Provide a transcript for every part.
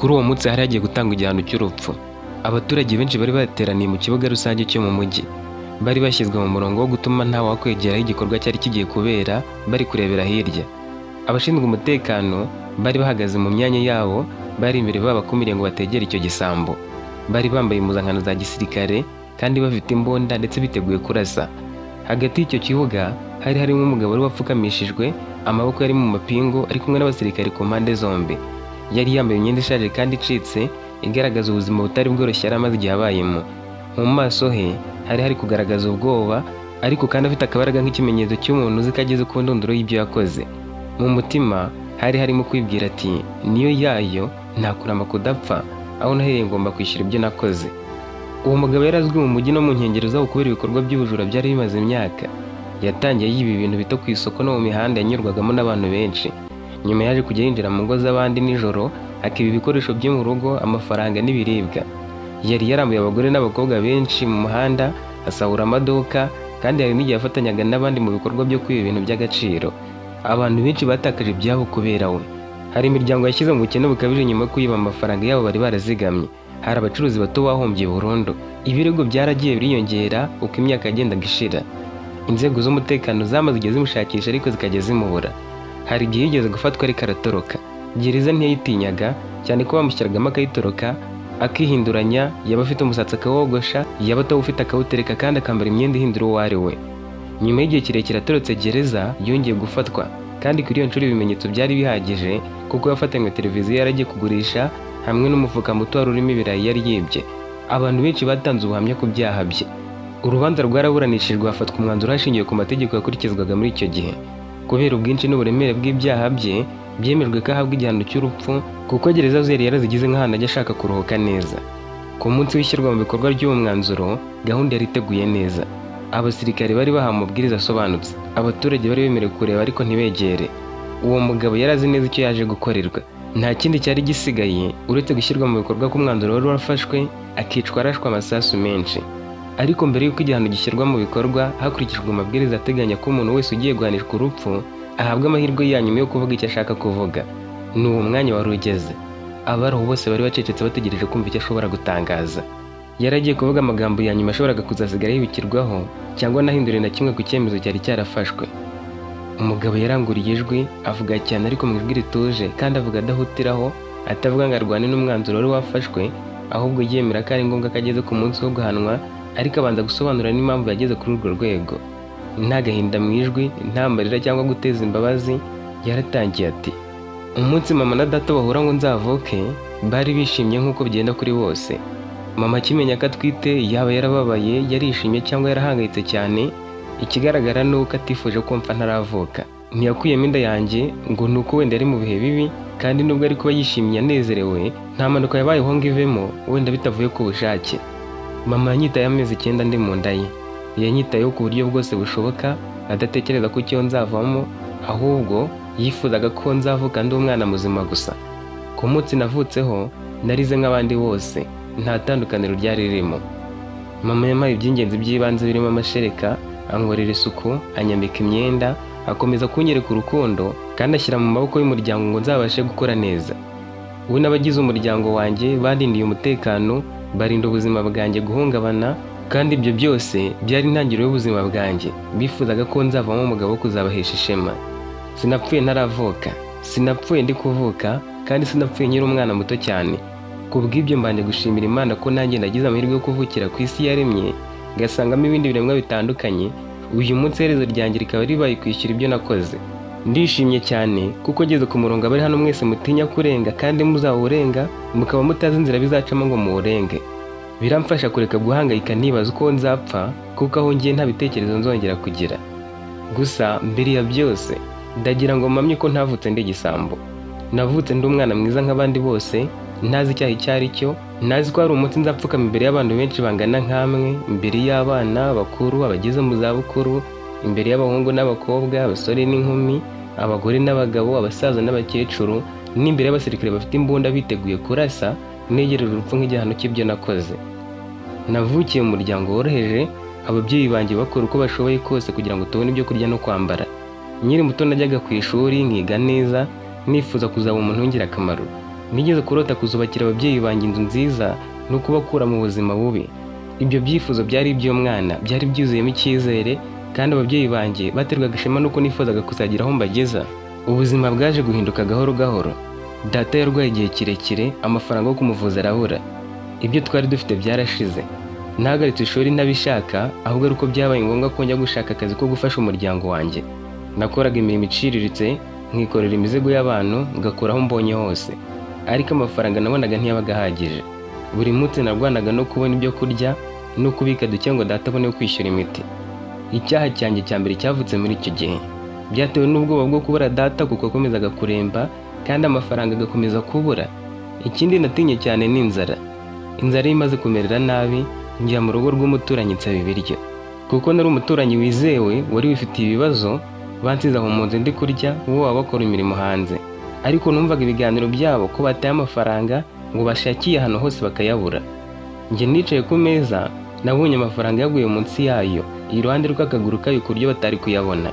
Kuri uwo munsi hari hagiye gutangwa igihano cy'urupfu. Abaturage benshi bari bateraniye mu kibuga rusange cyo mu mujyi. Bari bashyizwe mu murongo wo gutuma nta wakwegera aho igikorwa cyari kigiye kubera, bari kurebera hirya. Abashinzwe umutekano bari bahagaze mu myanya yabo, bari imbere babakumiriye ngo bategere icyo gisambo. Bari bambaye impuzankano za gisirikare kandi bafite imbunda ndetse biteguye kurasa. Hagati y'icyo kibuga hari harimo umugabo wari wapfukamishijwe, amaboko yari mu mapingu, ari kumwe n'abasirikare ku mpande zombi. Yari yambaye imyenda ishaje kandi icitse, igaragaza ubuzima butari bworoshye yari amaze igihe abayemo. Mu maso he hari hari kugaragaza ubwoba, ariko kandi afite akabaraga nk'ikimenyetso cy'umuntu uzi ko ageze ku ndunduro y'ibyo yakoze. Mu mutima hari harimo kwibwira ati: "Niyo yayo nta kuramba kudapfa, aho nahereye ngomba kwishyura ibyo nakoze." Uwo mugabo yari azwi mu mujyi no mu nkengero zawo kubera ibikorwa by'ubujura byari bimaze imyaka. Yatangiye yiba ibintu bito ku isoko no mu mihanda yanyurwagamo n'abantu benshi. Nyuma yaje kujya yinjira mu ngo z'abandi nijoro, akiba ibikoresho byo mu rugo, amafaranga n'ibiribwa. Yari yarambuye abagore n'abakobwa benshi mu muhanda, asahura amaduka, kandi hari n'igihe yafatanyaga n'abandi mu bikorwa byo kwiba ibintu by'agaciro. Abantu benshi batakaje ibyabo kubera we. Hari imiryango yashyize mu bukene bukabije nyuma yo kwiba amafaranga yabo bari barazigamye. Hari abacuruzi bato bahombye burundu. Ibirego byaragiye biriyongera uko imyaka yagendaga ishira. Inzego z'umutekano zamaze igihe zimushakisha, ariko zikajya zimubura. Hari igihe yigeze gufatwa ariko aratoroka. Gereza ntiyayitinyaga, cyane ko bamushyiragamo akayitoroka, akihinduranya: yaba afite umusatsi akawogosha, yaba atawufite akawutereka, kandi akambara imyenda ihindura uwo ari we. Nyuma y'igihe kirekire atorotse gereza, yongeye gufatwa, kandi kuri iyo nshuro ibimenyetso byari bihagije, kuko yafatanywe televiziyo yari agiye kugurisha hamwe n'umufuka muto wari urimo ibirayi yari yibye. Abantu benshi batanze ubuhamya ku byaha bye. Urubanza rwaraburanishijwe, hafatwa umwanzuro hashingiwe ku mategeko yakurikizwaga muri icyo gihe. Kubera ubwinshi n'uburemere bw'ibyaha bye, byemejwe ko ahabwa igihano cy'urupfu, kuko gereza zo yari yarazigize nk'ahantu ajya ashaka kuruhuka neza. Ku munsi w'ishyirwa mu bikorwa ry'uwo mwanzuro, gahunda yari iteguye neza. Abasirikare bari bahawe amabwiriza asobanutse. Abaturage bari bemerewe kureba ariko ntibegere. Uwo mugabo yari azi neza icyo yaje gukorerwa. Nta kindi cyari gisigaye uretse gushyirwa mu bikorwa k'umwanzuro wari warafashwe, akicwa arashwe amasasu menshi. Ariko mbere y'uko igihano gishyirwa mu bikorwa hakurikijwe amabwiriza ateganya ko umuntu wese ugiye guhanishwa urupfu ahabwa amahirwe ya nyuma yo kuvuga icyo ashaka kuvuga, ni uwo mwanya wari ugeze. Abari aho bose bari bacecetse, bategereje kumva icyo ashobora gutangaza. Yari agiye kuvuga amagambo ya nyuma ashoboraga kuzasigara yibukirwaho cyangwa anahindure na kimwe ku cyemezo cyari cyarafashwe. Umugabo yaranguriye ijwi, avuga cyane ariko mu ijwi rituje, kandi avuga adahutiraho, atavuga ngo arwane n'umwanzuro wari wafashwe, ahubwo yemera ko ari ngombwa ko ageze ku munsi wo guhanwa, ariko abanza gusobanura n'impamvu yageze kuri urwo rwego. Nta gahinda mu ijwi, nta marira cyangwa guteza imbabazi, yaratangiye ati: "Umunsi mama na data bahura ngo nzavuke, bari bishimye nk'uko bigenda kuri bose. Mama akimenya ko atwite, yaba yarababaye, yarishimye cyangwa yarahangayitse cyane, ikigaragara ni uko atifuje ko mpfa ntaravuka. Ntiyakuyemo inda yanjye ngo ni uko wenda yari mu bihe bibi, kandi nubwo ari kuba yishimye anezerewe, nta mpanuka yabayeho ngo ivemo wenda bitavuye ku bushake. Mama yanyitayeho amezi 9 ndi mu nda ye. Yanyitayeho ku buryo bwose bushoboka, adatekereza ko icyo nzavamo, ahubwo yifuzaga ko nzavuka ndi umwana muzima gusa. Ku munsi navutseho, narize nk'abandi bose, nta tandukaniro ryari ririmo. Mama yampaye iby'ingenzi by'ibanze birimo amashereka, ankorera isuku, anyambika imyenda, akomeza kunyereka urukundo, kandi ashyira mu maboko y'umuryango ngo nzabashe gukora neza. We n'abagize umuryango wanjye bandindiye umutekano, barinda ubuzima bwanjye guhungabana, kandi ibyo byose byari intangiriro y'ubuzima bwanjye. Bifuzaga ko nzavamo umugabo wo kuzabahesha ishema. Sinapfuye ntaravuka, sinapfuye ndi kuvuka, kandi sinapfuye nkiri umwana muto cyane. Ku bw'ibyo mbanje gushimira Imana ko nanjye nagize amahirwe yo kuvukira ku isi yaremye, ngasangamo ibindi biremwa bitandukanye. Uyu munsi iherezo ryanjye rikaba ribaye kwishyura ibyo nakoze. Ndishimye cyane kuko ngeze ku murongo abari hano mwese mutinya kurenga, kandi muzawurenga mukaba mutazi inzira bizacamo ngo muwurenge. Biramfasha kureka guhangayika ntibaza uko nzapfa, kuko aho ngiye nta bitekerezo nzongera kugira. Gusa mbere ya byose, ndagira ngo mpamye ko ntavutse ndi igisambo. Navutse ndi umwana mwiza nk'abandi bose, ntazi icyaha icyo ari cyo, ntazi ko hari umunsi nzapfukama imbere y'abantu benshi bangana nkamwe, imbere y'abana bakuru, abageze mu zabukuru, imbere y'abahungu n'abakobwa, abasore n'inkumi, abagore n'abagabo, abasaza n'abakecuru, n'imbere y'abasirikare bafite imbunda biteguye kurasa, negereje urupfu nk'igihano cy'ibyo nakoze. Navukiye mu muryango woroheje, ababyeyi banjye bakora uko bashoboye kose kugira ngo tubone ibyo kurya no kwambara. Nkiri muto najyaga ku ishuri nkiga neza, nifuza kuzaba umuntu w'ingirakamaro. Nigeze kurota kuzubakira ababyeyi banjye inzu nziza no kubakura mu buzima bubi. Ibyo byifuzo byari iby'umwana, byari byuzuyemo icyizere, kandi ababyeyi banjye baterwaga ishema n'uko nifuzaga kuzagira aho mbageza. Ubuzima bwaje guhinduka gahoro gahoro. Data yarwaye igihe kirekire, amafaranga yo kumuvuza arabura. Ibyo twari dufite byarashize. Nahagaritse ishuri ntabishaka, ahubwo ari uko byabaye ngombwa ko njya gushaka akazi ko gufasha umuryango wanjye. Nakoraga imirimo iciriritse, nkikorera imizigo y'abantu, ngakora aho mbonye hose. Ariko amafaranga nabonaga ntiyabaga ahagije. Buri munsi narwanaga no kubona ibyo kurya no kubika duke ngo data abone kwishyura imiti. Icyaha cyanjye cya mbere cyavutse muri icyo gihe. Byatewe n'ubwoba bwo kubura data kuko akomezaga kuremba kandi amafaranga agakomeza kubura. Ikindi natinye cyane ni inzara. Inzara iyo imaze kumerera nabi, njya mu rugo rw'umuturanyi nsaba ibiryo. Kuko nari umuturanyi wizewe wari wifitiye ibibazo, bansize aho mu nzu ndi kurya, bo baba bakora imirimo hanze. Ariko numvaga ibiganiro byabo ko bataye amafaranga ngo bashakiye ahantu hose bakayabura. Njye nicaye ku meza, nabonye amafaranga yaguye munsi yayo, iruhande rw'akaguru kayo ku buryo batari kuyabona.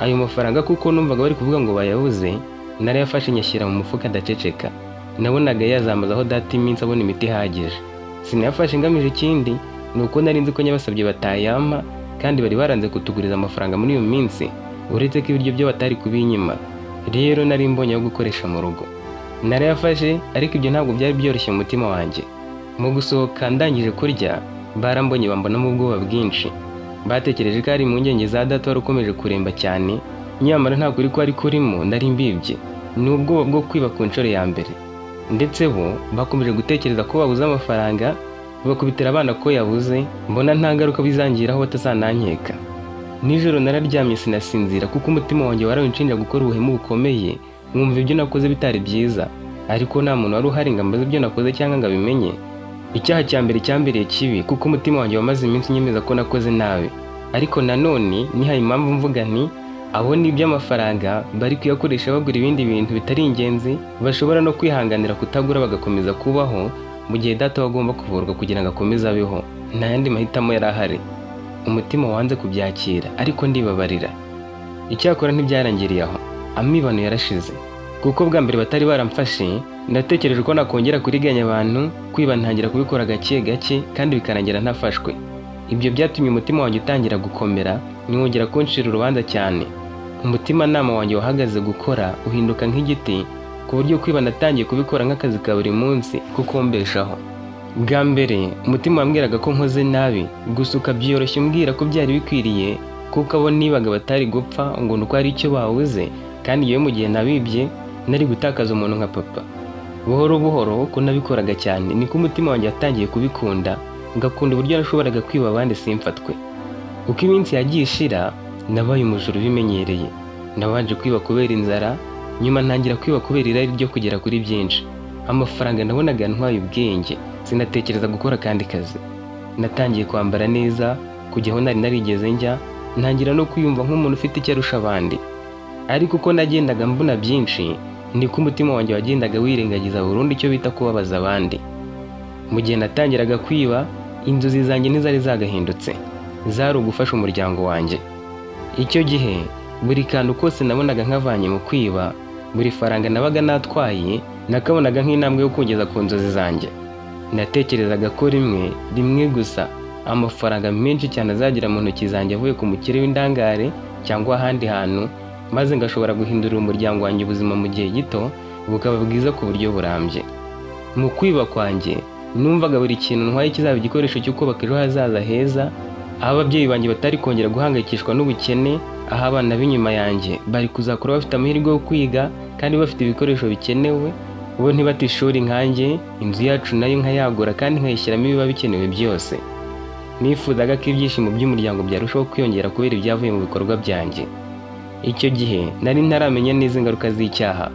Ayo mafaranga, kuko numvaga bari kuvuga ngo bayabuze, narayafashe nyashyira mu mufuka ndaceceka. Nabonaga yazamazaho data iminsi abona imiti ihagije. Sinayafashe ngamije ikindi, ni uko nari nzi ko nyabasabye batayampa, kandi bari baranze kutuguriza amafaranga muri iyo minsi, uretse ko ibiryo byo batari kubinyima. Rero nari mbonye ayo gukoresha mu rugo. Narayafashe, ariko ibyo ntabwo byari byoroshye mu mutima wanjye. Mu gusohoka ndangije kurya, barambonye bambonamo ubwoba bwinshi. Batekereje ko ari impungenge za data wari ukomeje kuremba cyane, nyamara nta kuri kwari kurimo, nari mbibye. Ni ubwoba bwo kwiba ku nshuro ya mbere. Ndetse bo bakomeje gutekereza ko babuze amafaranga, bakubitira abana ko yabuze, mbona nta ngaruka bizangiraho batazanankeka. Nijoro nararyamye sinasinzira kuko umutima wanjye warawinshinja gukora ubuhemu bukomeye, nkumva ibyo nakoze bitari byiza, ariko nta muntu wari uhari ngo ambaze ibyo nakoze cyangwa ngo abimenye. Icyaha cya mbere cyambereye kibi kuko umutima wanjye wamaze iminsi unyemeza ko nakoze nabi. Ariko nanone nihaye impamvu mvuga nti abo ni iby'amafaranga bari kuyakoresha bagura ibindi bintu bitari ingenzi, bashobora no kwihanganira kutagura bagakomeza kubaho mu gihe data we agomba kuvurwa kugira ngo akomeze abeho. Nta yandi mahitamo yari ahari. Umutima wanze kubyakira, ariko ndibabarira. Icyakora ntibyarangiriye aho, amibano yarashize. Kuko bwa mbere batari baramfashe, natekereje ko nakongera kuriganya abantu, kwiba ntangira kubikora gake gake kandi bikarangira ntafashwe. Ibyo byatumye umutima wanjye utangira gukomera, ntiwongera kuncira urubanza cyane. Umutimanama wanjye wahagaze gukora, uhinduka nk'igiti, ku buryo kwiba natangiye kubikora nk'akazi ka buri munsi kukumbeshaho. Bwa mbere umutima wambwiraga ko nkoze nabi, gusa ukabyoroshya umbwira ko byari bikwiriye, kuko abo nibaga batari gupfa ngo ni uko hari icyo babuze, kandi yewe mu gihe nabibye nari gutakaza umuntu nka papa. Buhoro buhoro ko nabikoraga cyane, niko umutima wanjye watangiye kubikunda, ngakunda uburyo nashoboraga kwiba abandi simfatwe. Uko iminsi yagiye ishira, nabaye umujura ubimenyereye. Nabanje kwiba kubera inzara, nyuma ntangira kwiba kubera irari ryo kugera kuri byinshi. Amafaranga nabonaga ntwaye ubwenge, sinatekereza gukora akandi kazi. Natangiye kwambara neza, kujya aho nari narigeze njya, ntangira no kwiyumva nk'umuntu ufite icyo arusha abandi. Ariko uko nagendaga mbona byinshi, niko umutima wanjye wagendaga wirengagiza burundu icyo bita kubabaza abandi. Mu gihe natangiraga kwiba, inzozi zanjye ntizari zagahindutse, zari ugufasha umuryango wanjye. Icyo gihe buri kantu kose nabonaga nkavanye mu kwiba, buri faranga nabaga natwaye, nakabonaga nk'intambwe yo kugeza ku nzozi zanjye. Natekerezaga ko rimwe rimwe gusa amafaranga menshi cyane azagera mu ntoki zanjye avuye ku mukire w'indangare cyangwa ahandi hantu, maze ngashobora guhindurira umuryango wanjye ubuzima mu gihe gito, bukaba bwiza ku buryo burambye. Mu kwiba kwanjye, numvaga buri kintu ntwaye kizaba igikoresho cyo kubaka ejo hazaza heza, aho ababyeyi banjye batari kongera guhangayikishwa n'ubukene, aho abana b'inyuma yanjye bari kuzakura bafite amahirwe yo kwiga kandi bafite ibikoresho bikenewe, bo ntibate ishuri nkanjye, inzu yacu nayo nkayagura kandi nkayishyiramo ibiba bikenewe byose. Nifuzaga ko ibyishimo by'umuryango byarushaho kwiyongera kubera ibyavuye mu bikorwa byanjye. Icyo gihe nari ntaramenya neza ingaruka z'icyaha,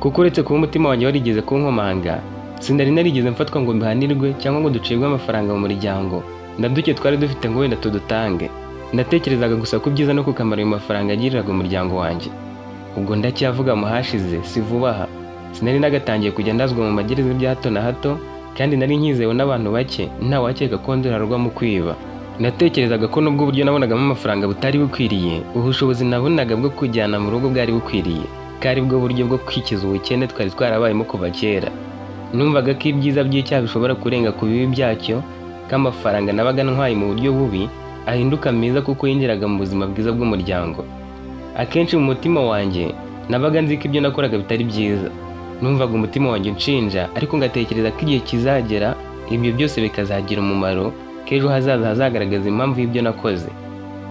kuko uretse kuba umutima wanjye warigeze kunkomanga, sinari narigeze mfatwa ngo mbihanirwe cyangwa ngo ducibwe amafaranga mu muryango, na duke twari dufite ngo wenda tudutange. Natekerezaga gusa ku byiza no ku kamaro ayo mafaranga yagiriraga umuryango wanjye. Ubwo ndacyavuga mu hashize, si vuba aha. Sinari nagatangiye kujya ndazwa mu magereza bya hato na hato, kandi nari nkizewe n'abantu bake, ntawakeka ko ndurarwa mu kwiba. Natekerezaga ko nubwo uburyo nabonagamo amafaranga butari bukwiriye, ubushobozi nabonaga bwo kujyana mu rugo bwari bukwiriye, kandi ko ari bwo buryo bwo kwikiza ubukene twari twarabayemo kuva kera. Numvaga ko ibyiza by'icyaha bishobora kurenga ku bibi byacyo, ko amafaranga nabaga ntwaye mu buryo bubi ahinduka meza kuko yinjiraga mu buzima bwiza bw'umuryango. Akenshi mu mutima wanjye nabaga nzi ko ibyo nakoraga bitari byiza. Numvaga umutima wanjye unshinja, ariko ngatekereza ko igihe kizagera ibyo byose bikazagira umumaro, ko ejo hazaza hazagaragaza impamvu y'ibyo nakoze.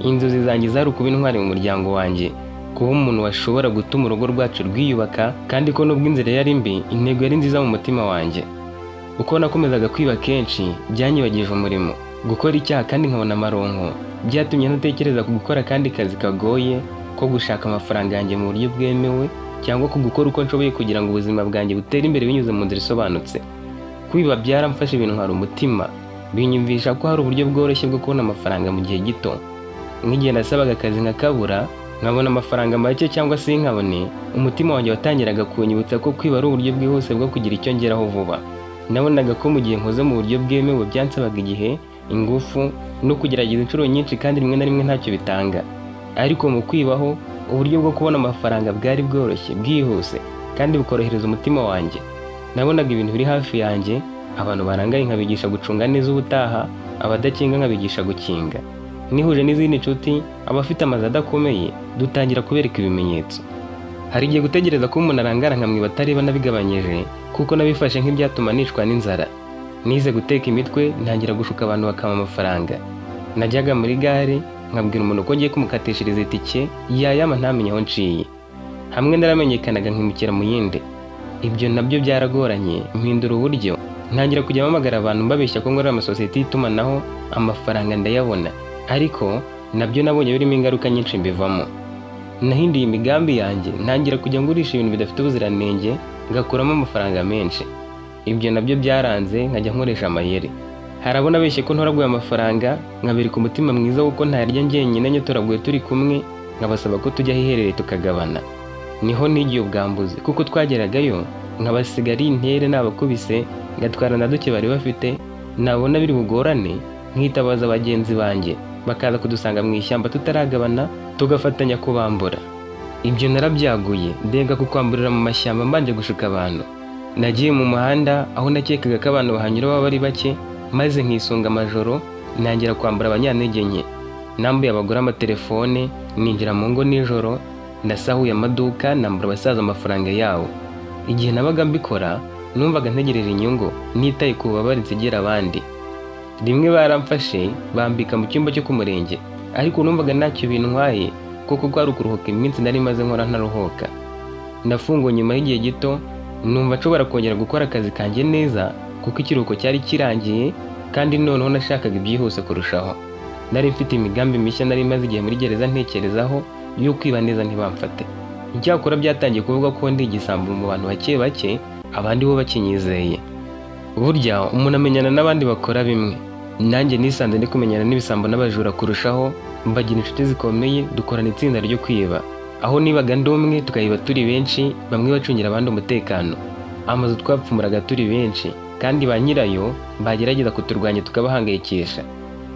Inzozi zanjye zari ukuba intwari mu muryango wanjye, kuba umuntu washobora gutuma urugo rwacu rwiyubaka, kandi ko nubwo inzira yari mbi, intego yari nziza mu mutima wanjye. Uko nakomezaga kwiba kenshi, byanyibagije umurimo. Gukora icyaha kandi nkabona amaronko byatumye ntatekereza ku gukora akandi kazi kagoye ko gushaka amafaranga yanjye mu buryo bwemewe, cyangwa ku gukora uko nshoboye kugira ngo ubuzima bwanjye butere imbere binyuze mu nzira isobanutse. Kwiba byaramfashe bintwara umutima, binyumvisha ko hari uburyo bworoshye bwo kubona amafaranga mu gihe gito. Nk'igihe nasabaga akazi nkakabura, nkabona amafaranga make cyangwa se nkabone, umutima wanjye watangiraga kunyibutsa ko kwiba ari uburyo bwihuse bwo kugira icyo ngeraho vuba. Nabonaga ko mu gihe nkoze mu buryo bwemewe byansabaga igihe, ingufu no kugerageza inshuro nyinshi, kandi rimwe na rimwe ntacyo bitanga. Ariko mu kwibaho, uburyo bwo kubona amafaranga bwari bworoshye, bwihuse kandi bukorohereza umutima wanjye. Nabonaga ibintu biri hafi yanjye, abantu barangaye nkabigisha gucunga neza ubutaha, abadakinga nkabigisha gukinga. Nihuje n'izindi nshuti, abafite amazu adakomeye, dutangira kubereka ibimenyetso. Hari igihe gutegereza ko umuntu arangara nkamwiba atareba nabigabanyije, kuko nabifashe nk'ibyatuma nicwa n'inzara. Nize guteka imitwe, ntangira gushuka abantu bakampa amafaranga. Najyaga muri gare nkabwira umuntu ko ngiye kumukatishiriza itike, yayama ntamenye aho nciye. Hamwe naramenyekanaga nkimukira mu yindi. Ibyo nabyo byaragoranye, mpindura uburyo, ntangira kujya mpamagara abantu mbabeshya ko nkorera amasosiyete y'itumanaho, amafaranga ndayabona. Ariko nabyo nabonye birimo ingaruka nyinshi, mbivamo. Nahinduye imigambi yanjye, ntangira kujya ngurisha ibintu bidafite ubuziranenge, ngakuramo amafaranga menshi. Ibyo nabyo byaranze, nkajya nkoresha amayeri. Hari abo nabeshye ko ntoraguye amafaranga, nkabereka umutima mwiza w'uko ntayarya njyenyine, nyatoraguye turi kumwe, nkabasaba ko tujya ahiherereye tukagabana. Niho nigiye ubwambuzi, kuko twageragayo nkabasiga ari intere nabakubise, ngatwara na duke bari bafite. Nabona biri bugorane nkitabaza bagenzi banjye, bakaza kudusanga mu ishyamba tutaragabana, tugafatanya kubambura. Ibyo narabyaguye, ndenga ku kwamburira mu mashyamba mbanje gushuka abantu. Nagiye mu muhanda aho nakekaga ko abantu bahanyura baba ari bake, maze nkisunga amajoro, ntangira kwambura abanyantege nke. Nambuye abagore amatelefone, ninjira mu ngo nijoro, nasahuye amaduka, nambura abasaza amafaranga yabo. Igihe nabaga mbikora, numvaga ntegereje inyungu, nitaye ku bubabare nsigira abandi. Rimwe baramfashe bambika mu cyumba cyo ku murenge, ariko numvaga ntacyo bintwaye, kuko kwari ukuruhuka iminsi nari maze nkora ntaruhuka. Nafunguwe nyuma y'igihe gito, numva nshobora kongera gukora akazi kanjye neza, kuko ikiruhuko cyari kirangiye, kandi noneho nashakaga ibyihuse kurushaho. Nari mfite imigambi mishya nari maze igihe muri gereza ntekerezaho, yo kwiba neza ntibamfate. Icyakora byatangiye kuvuga ko ndi igisambo mu bantu bake bake, abandi bo bakinyizeye. Burya umuntu amenyana n'abandi bakora bimwe. Nanjye nisanze ndi kumenyana n'ibisambo n'abajura kurushaho, mbagira inshuti zikomeye, dukorana itsinda ryo kwiba. Aho nibaga ndi umwe, tukayiba turi benshi, bamwe bacungira abandi umutekano. Amazu twapfumuraga turi benshi, kandi ba nyirayo bagerageza kuturwanya tukabahangayikisha.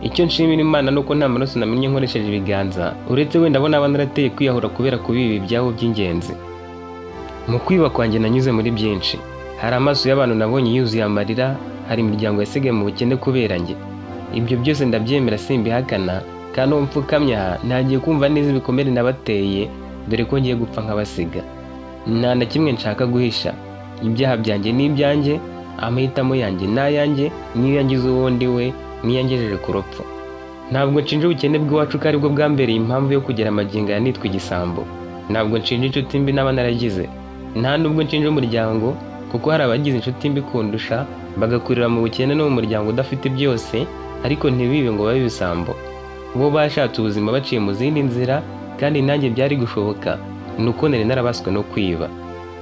Icyo nshimira Imana ni uko nta maraso namenye nkoresheje ibiganza, uretse wenda abo naba narateye kwiyahura kubera kubiba ibyabo by'ingenzi. Mu kwiba kwanjye nanyuze muri byinshi. Hari amaso y'abantu nabonye yuzuye amarira, hari imiryango yasigaye mu bukene kubera njye. Ibyo byose ndabyemera, simbihakana, kandi uwo mfukamye aha ntagiye kumva neza ibikomere nabateye, dore ko ngiye gupfa nkabasiga. Nta na kimwe nshaka guhisha. Ibyaha byanjye ni ibyanjye, amahitamo yanjye ni ayanjye, niyo yangize uwo ndi we, niyo yangejeje ku rupfu. Ntabwo nshinja ubukene bw'iwacu ko aribwo bwambereye impamvu yo kugera amagingo aya nitwa igisambo. Ntabwo nshinja inshuti mbi naba naragize. Nta nubwo nshinja umuryango, kuko hari abagize inshuti mbi kundusha, bagakurira mu bukene no mu muryango udafite byose, ariko ntibibe ngo babe ibisambo. Bo bashatse ubuzima baciye mu zindi nzira, kandi nanjye byari gushoboka, ni uko nari narabaswe no kwiba.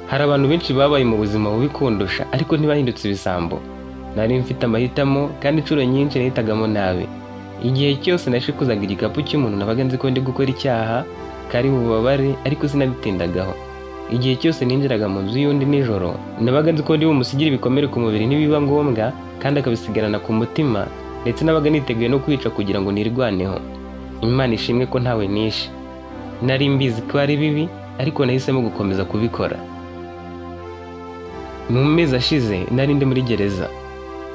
Hari abantu benshi babaye mu buzima bubi kundusha, ariko ntibahindutse ibisambo. Nari mfite amahitamo, kandi inshuro nyinshi nahitagamo nabi. Igihe cyose nashikuzaga igikapu cy'umuntu, nabaga nzi ko ndi gukora icyaha, kari bubabare, ariko sinabitindagaho. Igihe cyose ninjiraga mu nzu y'undi nijoro, nabaga nzi ko ndi bumusigire ibikomere ku mubiri nibiba ngombwa, kandi akabisigarana ku mutima, ndetse nabaga niteguye no kwica kugira ngo nirwaneho. Imana ishimwe ko ntawe nishe. Nari mbizi ko ari bibi. Ariko nahisemo gukomeza kubikora. Mu mezi ashize nari ndi muri gereza.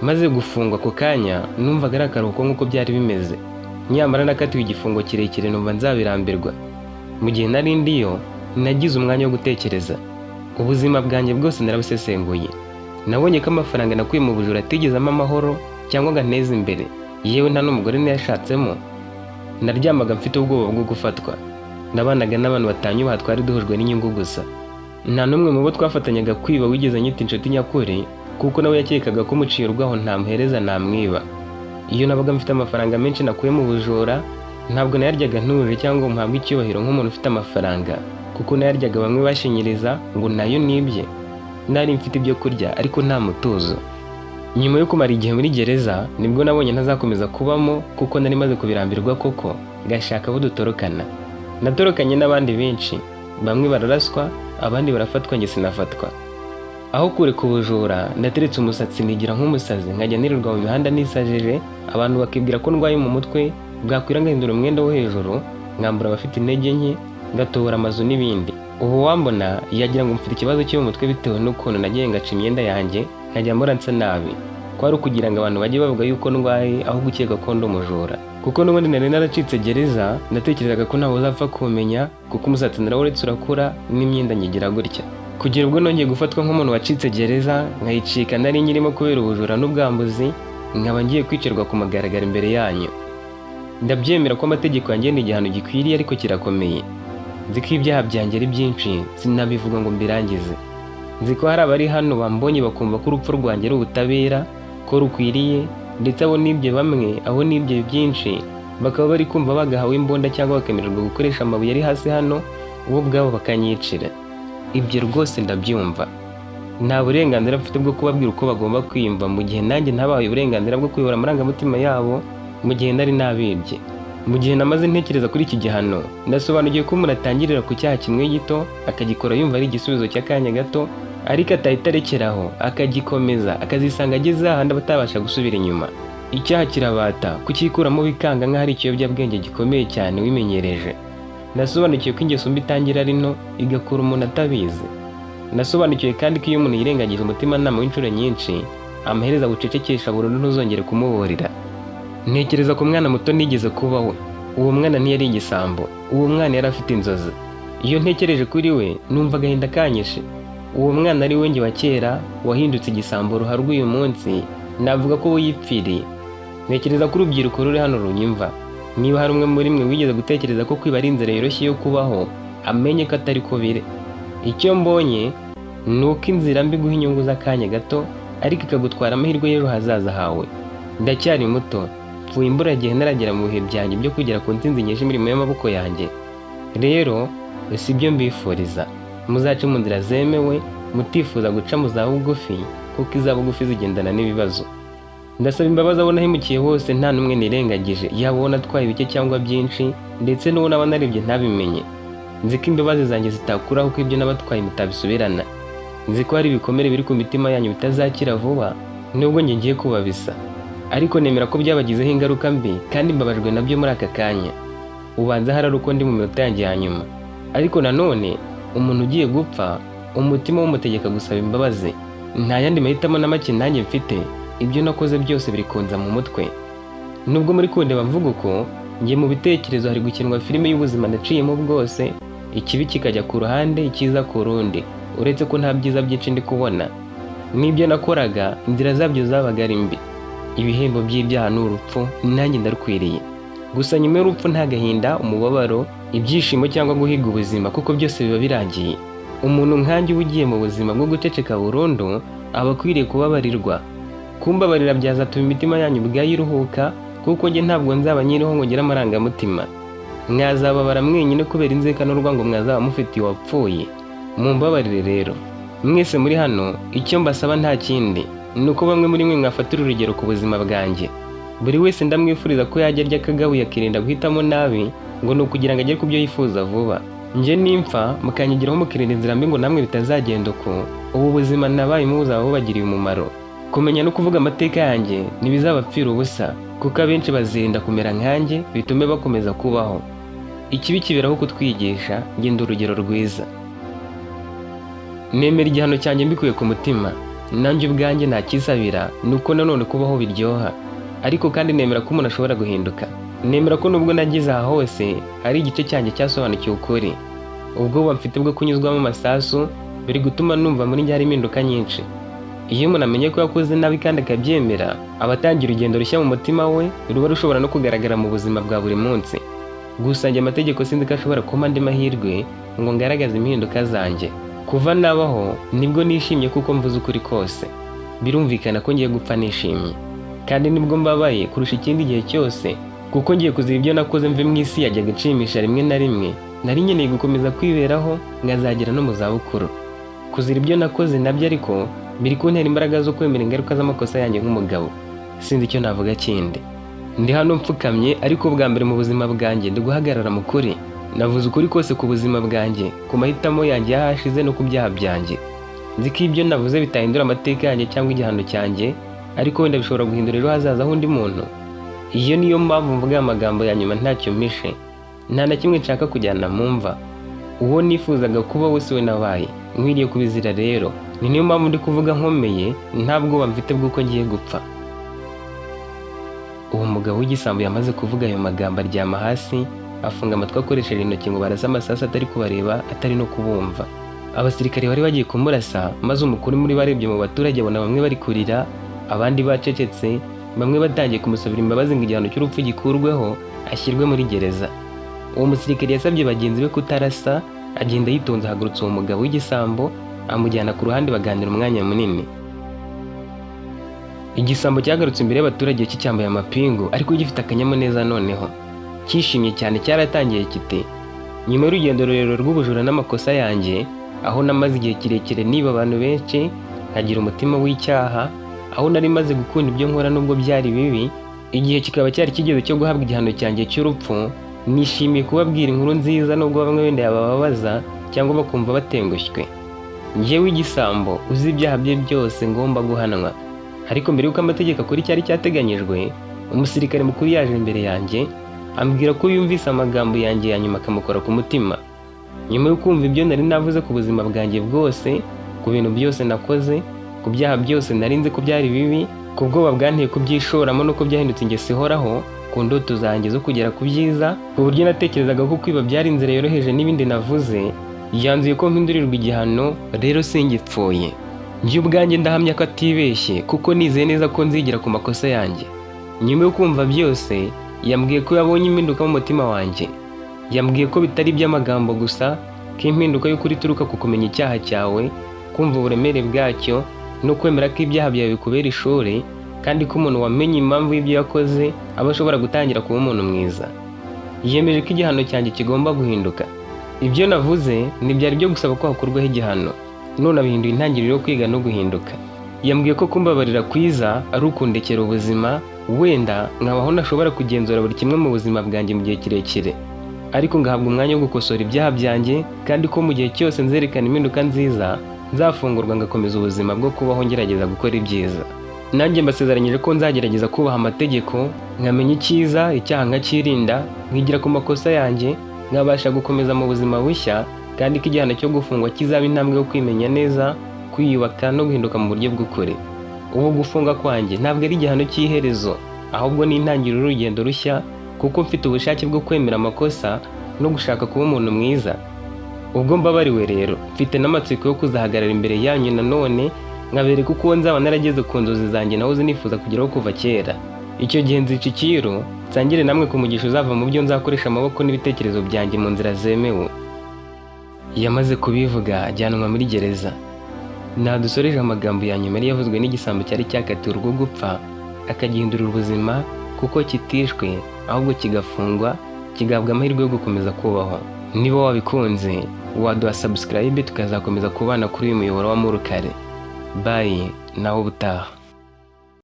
Maze gufungwa ako kanya numvaga ari akaruhuko nk'uko byari bimeze. Nyamara nakatiwe igifungo kirekire, numva nzabirambirwa. Mu gihe nari ndiyo, nagize umwanya wo gutekereza. Ubuzima bwanjye bwose narabusesenguye. Nabonye ko amafaranga nakuye mu bujura atigeze ampa amahoro cyangwa ngo anteze imbere. Yewe, nta n'umugore nayashatsemo. Naryamaga mfite ubwoba bwo gufatwa. Nabanaga n'abantu batanyubaha, twari duhujwe n'inyungu gusa. Nta n'umwe mu bo twafatanyaga kwiba wigeze anyita inshuti nyakuri, kuko nawe yakekaga ko muciye urwaho ntamuhereza namwiba. Iyo nabaga mfite amafaranga menshi nakuye mu bujura, ntabwo nayaryaga ntuje cyangwa ngo mpabwe icyubahiro nk'umuntu ufite amafaranga, kuko nayaryaga bamwe bashinyiriza ngo nayo nibye. Nari mfite ibyo kurya ariko nta mutuzo. Nyuma yo kumara igihe muri gereza, nibwo nabonye ntazakomeza kubamo, kuko nari maze kubirambirwa koko, ngashaka abo dutorokana. Natorokanye n'abandi benshi, bamwe bararaswa, abandi barafatwa, njye sinafatwa. Aho kureka ubujura, nateretse umusatsi nigira nk'umusazi, nkajya nirirwa mu mihanda nisajije, abantu bakibwira ko ndwaye mu mutwe. Bwakwira ngahindura umwenda wo hejuru, nkambura abafite intege nke, ngatobora amazu n'ibindi. Ubu wambona yagira ngo mfite ikibazo cyo mu mutwe, bitewe n'ukuntu nagiye ngaca imyenda yanjye, nkajya mbora nsa nabi. Kwari ukugira ngo abantu bajye bavuga yuko ndwaye aho gukeka ko ndi umujura, kuko n'ubundi nari naracitse gereza. Natekerezaga ko ntawe uzapfa kumenya, kuko umusatsi narawuretse urakura n'imyenda nyigira gutya, kugera ubwo nongeye gufatwa nk'umuntu wacitse gereza, nkayicika nari nyirimo kubera ubujura n'ubwambuzi, nkaba ngiye kwicirwa ku mugaragaro imbere yanyu. Ndabyemera ko amategeko yanjye ni igihano gikwiriye, ariko kirakomeye. Nzi ko ibyaha byanjye ari byinshi, sinabivuga ngo mbirangize. Nzi ko hari abari hano bambonye bakumva ko urupfu rwanjye ari ubutabera, ko rukwiriye, ndetse abo nibye bamwe, abo nibye byinshi, bakaba bari kumva bagahawe imbunda cyangwa bakemererwa gukoresha amabuye ari hasi hano, bo ubwabo bakanyicira. Ibyo rwose ndabyumva. Nta burenganzira mfite bwo kubabwira uko bagomba kwiyumva mu gihe nanjye ntabahaye uburenganzira bwo kuyobora amarangamutima yabo mu gihe nari nabibye. Mu gihe namaze ntekereza kuri iki gihano, ndasobanukiwe ko umuntu atangirira ku cyaha kimwe gito, akagikora yumva ari igisubizo cy'akanya gato, ariko atahita arekeraho, akagikomeza, akazisanga ageze ahandi aba atabasha gusubira inyuma. Icyaha kirabata, kucyikuramo bikanga nk'aho ari ikiyobyabwenge gikomeye cyane wimenyereje. Nasobanukiwe ko ingeso mbi itangira ari nto, igakura umuntu atabizi. Nasobanukiwe kandi ko iyo umuntu yirengagije umutimanama w'inshuro nyinshi, amaherezo agucecekesha burundu, ntuzongere kumuburira. Ntekereza ku mwana muto nigeze kuba we. Uwo mwana ntiyari igisambo, uwo mwana yari afite inzozi. Iyo ntekereje kuri we, numva agahinda kanyishe. Uwo mwana ari we njye wa kera wahindutse igisambo ruharwa uyu munsi, navuga ko we yipfiriye. Ntekereza ko urubyiruko ruri hano runyumva. Niba hari umwe muri mwe wigeze gutekereza ko kwiba ari inzira yoroshye yo kubaho, amenye ko atari ko biri. Icyo mbonye ni uko inzira mbi iguha inyungu z'akanya gato, ariko ikagutwara amahirwe y'ejo hazaza hawe. Ndacyari muto, mvuye imburagihe ntaragera mu bihe byanjye byo kugera ku ntsinzi nyinshi imirimo y'amaboko yanjye. Rero si byo mbifuriza. Muzace mu nzira zemewe, mutifuza guca mu za bugufi, kuko iza bugufi zigendana n'ibibazo. Ndasaba imbabazi abo nahemukiye hose, nta n'umwe nirengagije, yaba uwo natwaye bike cyangwa byinshi, ndetse n'uwo naba narebye ntabimenye. Nzi ko imbabazi zanjye zitakuraho ko ibyo nabatwaye mutabisubirana. Nzi ko hari ibikomere biri ku mitima yanyu bitazakira vuba, nubwo njye ngiye kubabisa, ariko nemera ko byabagizeho ingaruka mbi, kandi mbabajwe nabyo muri aka kanya. Ubanza hari uko ndi mu minota yanjye ya nyuma. Ariko nanone umuntu ugiye gupfa, umutima w'umutegeka gusaba imbabazi. Nta yandi mahitamo na make nanjye mfite. Ibyo nakoze byose biri kunza mu mutwe. Nubwo muri kundeba mvuga uko, njye mu bitekerezo hari gukinwa filime y'ubuzima naciyemo bwose, ikibi kikajya ku ruhande, icyiza ku rundi, uretse ko nta byiza byinshi ndi kubona. N'ibyo nakoraga, inzira zabyo zabaga ari mbi. Ibihembo by'ibyaha ni urupfu, nanjye ndarukwiriye. Gusa nyuma y'urupfu nta gahinda, umubabaro, ibyishimo cyangwa guhiga ubuzima, kuko byose biba birangiye. Umuntu nkanjye uba ugiye mu buzima bwo guceceka burundu aba akwiriye kubabarirwa. Kumbabarira byazatuma imitima yanyu ubwayo iruhuka, kuko njye ntabwo nzaba nyiriho ngo ngire amarangamutima. Mwazababara mwenyine kubera inzika n'urwango mwazaba mufitiye uwapfuye. Mumbabarire rero mwese muri hano. Icyo mbasaba nta kindi, ni uko bamwe muri mwe mwafatira urugero ku buzima bwanjye. Buri wese ndamwifuriza ko yajya arya akagabuye, akirinda guhitamo nabi ngo ni ukugira ngo agere ku byo yifuza vuba. Njye nimpfa mukanyigiraho, mukirinda inzira mbi ngo namwe bitazagenda uko, ubu buzima nabayemo buzaba bubagiriye umumaro. Kumenya no kuvuga amateka yanjye ntibizabapfira ubusa, kuko abenshi bazirinda kumera nkanjye, bitume bakomeza kubaho. Ikibi kiberaho kutwigisha. Ngenda urugero rwiza. Nemera igihano cyanjye mbikuye ku mutima. Nanjye ubwanjye ntakisabira, ni uko nanone kubaho biryoha. Ariko kandi nemera ko umuntu ashobora guhinduka. Nemera ko nubwo nageze aha hose, hari igice cyanjye cyasobanukiwe ukuri. Ubwoba mfite bwo kunyuzwamo amasasu biri gutuma numva muri njye hari impinduka nyinshi. Iyo umuntu amenye ko yakoze nabi kandi akabyemera, aba atangira urugendo rushya mu mutima we, ruba rushobora no kugaragara mu buzima bwa buri munsi. Gusa njye amategeko sinzi ko ashobora kumpa andi mahirwe ngo ngaragaze impinduka zanjye. Kuva nabaho nibwo nishimye kuko mvuze ukuri kose. Birumvikana ko ngiye gupfa nishimye, kandi nibwo mbabaye kurusha ikindi gihe cyose, kuko ngiye kuzira ibyo nakoze mve mu isi yajyaga inshimisha rimwe na rimwe. Nari nkeneye gukomeza kwiberaho nkazagera no mu zabukuru. Kuzira ibyo nakoze nabyo ariko biri kuntera imbaraga zo kwemera ingaruka z'amakosa yanjye nk'umugabo. Sinzi icyo navuga kindi. Ndi hano mfukamye, ariko bwa mbere mu buzima bwanjye ndi guhagarara mu kuri. Navuze ukuri kose ku buzima bwanjye, ku mahitamo yanjye y'ahashize no ku byaha byanjye. Nzi ko ibyo navuze bitahindura amateka yanjye cyangwa igihano cyanjye, ariko wenda bishobora guhindura ejo hazaza h'undi muntu. Iyo niyo mpamvu mvuga aya magambo ya nyuma ntacyo mpishe. Nta na kimwe nshaka kujyana mu mva. Uwo nifuzaga kuba we si we nabaye. Nkwiriye kubizira rero. Ni niyo mpamvu ndi kuvuga nkomeye, nta bwoba mfite bw'uko ngiye gupfa. Uwo mugabo w'igisambo yamaze kuvuga ayo magambo, aryama hasi, afunga amatwi akoresheje intoki ngo barase amasasu atari kubareba, atari no kubumva. Abasirikare bari bagiye kumurasa, maze umukuru muri bo arebye mu baturage abona bamwe bari kurira, abandi bacecetse, bamwe batangiye kumusabira imbabazi ngo igihano cy'urupfu gikurweho, ashyirwe muri gereza. Uwo musirikare yasabye bagenzi be kutarasa, agenda yitonze ahagurutsa uwo mugabo w'igisambo, amujyana ku ruhande, baganira umwanya munini. Igisambo cyagarutse imbere y'abaturage kicyambaye amapingu, ariko gifite akanyamuneza noneho, cyishimye cyane. Cyaratangiye kiti: "Nyuma y'urugendo rurerure rw'ubujura n'amakosa yanjye, aho namaze igihe kirekire niba abantu benshi, nkagira umutima w'icyaha, aho nari maze gukunda ibyo nkora nubwo byari bibi, igihe kikaba cyari kigeze cyo guhabwa igihano cyanjye cy'urupfu, nishimiye kubabwira inkuru nziza nubwo bamwe wenda yabababaza cyangwa bakumva batengushywe. Njyewe igisambo uzi ibyaha bye byose ngomba guhanwa. Ariko mbere y'uko amategeko akora icyari cyateganyijwe, umusirikare mukuru yaje imbere yanjye, ambwira ko yumvise amagambo yanjye ya nyuma akamukora ku mutima. Nyuma yo kumva ibyo nari navuze ku buzima bwanjye bwose, ku bintu byose nakoze, ku byaha byose nari nzi ko byari bibi, ku bwoba bwanteye kubyishoramo nuko byahindutse ingeso ihoraho, ku ndoto zanjye zo kugera ku byiza, ku buryo natekerezaga ko kwiba byari inzira yoroheje n'ibindi navuze, yanzuye ko mpindurirwa igihano. Rero singipfuye. Njye ubwanjye ndahamya ko atibeshye, kuko nizeye neza ko nzigira ku makosa yanjye. Nyuma yo kumva byose, yambwiye ko yabonye impinduka mu mutima wanjye. Yambwiye ko bitari iby'amagambo gusa, ko impinduka y'ukuri ituruka ku kumenya icyaha cyawe, kumva uburemere bwacyo no kwemera ko ibyaha byawe bikubera ishuri, kandi ko umuntu wamenye impamvu y'ibyo yakoze aba ashobora gutangira kuba umuntu mwiza. Yiyemeje ko igihano cyanjye kigomba guhinduka. Ibyo navuze ntibyari byo gusaba ko hakurwaho igihano, none abihinduye intangiriro yo kwiga no guhinduka. Yambwiye ko kumbabarira kwiza ari ukundekera ubuzima, wenda nkabaho ntashobora kugenzura buri kimwe mu buzima bwanjye mu gihe kirekire, ariko ngahabwa umwanya wo gukosora ibyaha byanjye, kandi ko mu gihe cyose nzerekana impinduka nziza nzafungurwa ngakomeza ubuzima bwo kubaho ngerageza gukora ibyiza. Nanjye mbasezeranyije ko nzagerageza kubaha amategeko, nkamenya icyiza, icyaha nkakirinda, nkigira ku makosa yanjye, nkabasha gukomeza mu buzima bushya, kandi ko igihano cyo gufungwa kizaba intambwe yo kwimenya neza, kwiyubaka no guhinduka mu buryo bw'ukuri. Ubu gufunga kwanjye ntabwo ari igihano cy'iherezo, ahubwo ni intangiriro y'urugendo rushya, kuko mfite ubushake bwo kwemera amakosa no gushaka kuba umuntu mwiza. Ubwo mbabariwe rero, mfite n'amatsiko yo kuzahagarara imbere yanyu nanone, nkabereka uko nzaba narageze ku nzozi zanjye nahoze nifuza kugeraho kuva kera. Icyo gihe nzica icyiru, nsangire namwe ku mugisha uzava mu byo nzakoresha amaboko n'ibitekerezo byanjye mu nzira zemewe." Yamaze kubivuga ajyanwa muri gereza. Nadusoreje amagambo ya nyuma yari yavuzwe n'igisambo cyari cyakatiwe urwo gupfa, akagihindurira ubuzima, kuko kitishwe ahubwo kigafungwa, kigahabwa amahirwe yo gukomeza kubaho. Niba wabikunze, waduha subscribe, tukazakomeza kubana kuri uyu muyoboro wa Murukare. Bye, nawe ubutaha.